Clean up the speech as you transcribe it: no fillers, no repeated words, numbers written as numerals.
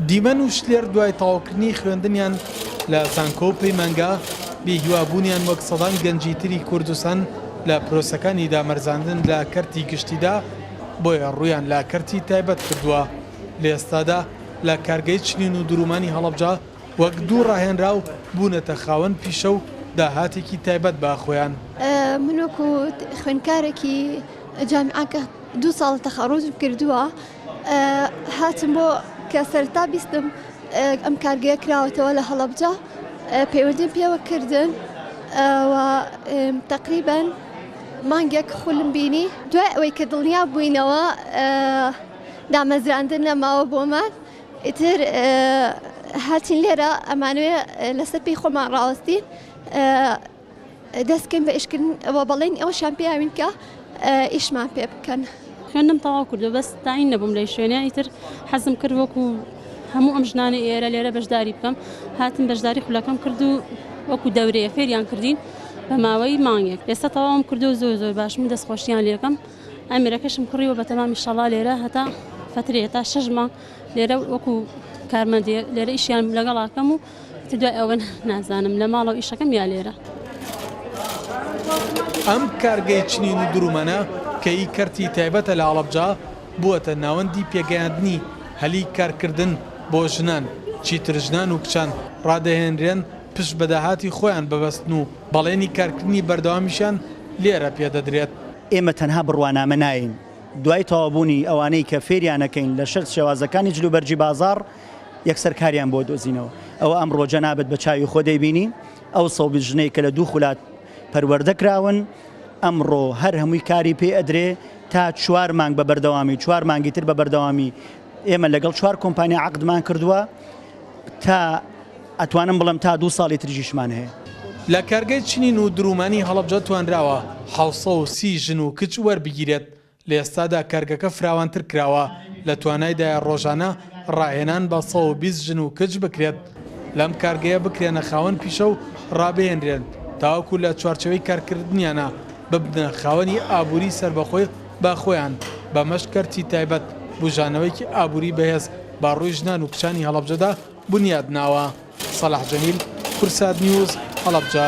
دیمەن و شلێر دوای تەواوکردنی خوێندنیان لە زانکۆ و پەیمانگا، بێ هیوابوونیان وەک سەدان گەنجی تری کوردستان لە پرۆسەکانی دامەرزاندن لە کەرتی گشتیدا، بۆیە ڕوویان لە کەرتی تایبەت کردووە. لە ئێستادا لە کارگەی چنین و دروومانی هەڵەبجە وەک دوو ڕاهێنراو بوونەتە خاوەن پیشە و داهاتێکی تایبەت بە خۆیان. من وەکو خوێندکارێکی جامیعە کە دوو ساڵە تەخەڕوجم کردووە هاتم بۆ کە سەرتا بیستم ئەم کارگەیە کراوەتەوە لە هەڵەبجە پەیوەندیم پێوە کردن و تقریبا مانگێک خولم بینی دوای ئەوەی کە دڵنیا بووینەوە دامەزراندن نەماوە بۆمان ئیتر هاتین لێرە ئەمانوێ لەسەر پێی خۆمان ڕاوەستین دەستکەین بە ئیشکردن و بەڵێن ئەوەشیان پێیاوین کە ئیشمان پێ بکەن. خوێندنم تەواو کردو بەس تاین نەبووم لەی شوێنە ئیتر حەزم کرد وەکو هەموو ئەم ژنانەی ئێرە لێرە بەشداری بکەم هاتم بەشداری خولەکەم کرد و وەکو دەورەیە فێریان کردین بە ماوەی مانگێک ئێستا تەواوم کردو زۆر زۆر باشم دەستخۆشیان لێکەم ئەمیرەکەشم کڕیوە بە تەمامی شەڵا لێرە هەتا فترەیە تا شەش مانگ لێرە وەکو کارمەندی لێرە ئیشیان لەگەڵاکەم و دوای ئەوە نازانم لە ماڵەوە ئیشەکەم یا لێرە. ئەم کارگەی چنین و درومەنە کە ئی کەرتی تایبەتە لە هەڵەبجە، بووەتە ناوەندی پێگەیاندنی هەلی کارکردن بۆ ژنان، چیتر ژنان و کچان ڕادەهێنرێن پشت بە داهاتی خۆیان ببەستن و بەڵێنی کارکردنی بەردەوامیشیان لێرە پێدەدرێت. ئێمە تەنها بڕوانامە نایەین، دوای تەواوبوونی ئەوانەی کە فێریانەکەین لە شەر شێوازەکانی جلوبەرگی بازاڕ، یەکسەر کاریان بۆ دۆزینەوە. ئەوە ئەمڕۆ جەنابت بە چاوی خۆ دەیبینی، ئەو 120 ژنەی کە لە دوو خولات پەروەردە کراون، ئەمڕۆ هەر هەمووی کاری پێ ئەدرێ تا چوار مانگ بە بەردەوامی، چوار مانگی تر بە بەردەوامی ئێمە لەگەڵ چوار کۆمپانیا عەقدمان کردووە تا ئەتوانم بڵێم تا دوو ساڵی تریشمان هەیە. لە کارگەی چنین و دروومانی هەڵەبجە توانراوە 730 ژن و کچ وەربگیرێت، لە ئێستادا کارگەکە فراوانتر کراوە، لە توانایدایە ڕۆژانە ڕاهێنان بە 120 ژن و کچ بکرێت، لەم کارگەیە بکرێنە خاوەن پیشە و ڕابهێنرێن تاوەکو لە چوارچێوەی کارکردنیانا ببنە خاوەنی ئابووری سەربەخۆی بە خۆیان، بەمەش کەرتی تایبەت بوژانەوەیەکی ئابووری بەهێز بە ڕووی ژنان و کچانی هەڵەبجەدا بونیاد ناوە. سەلاح جەمیل، کوردسات نیوز، هەڵەبجە.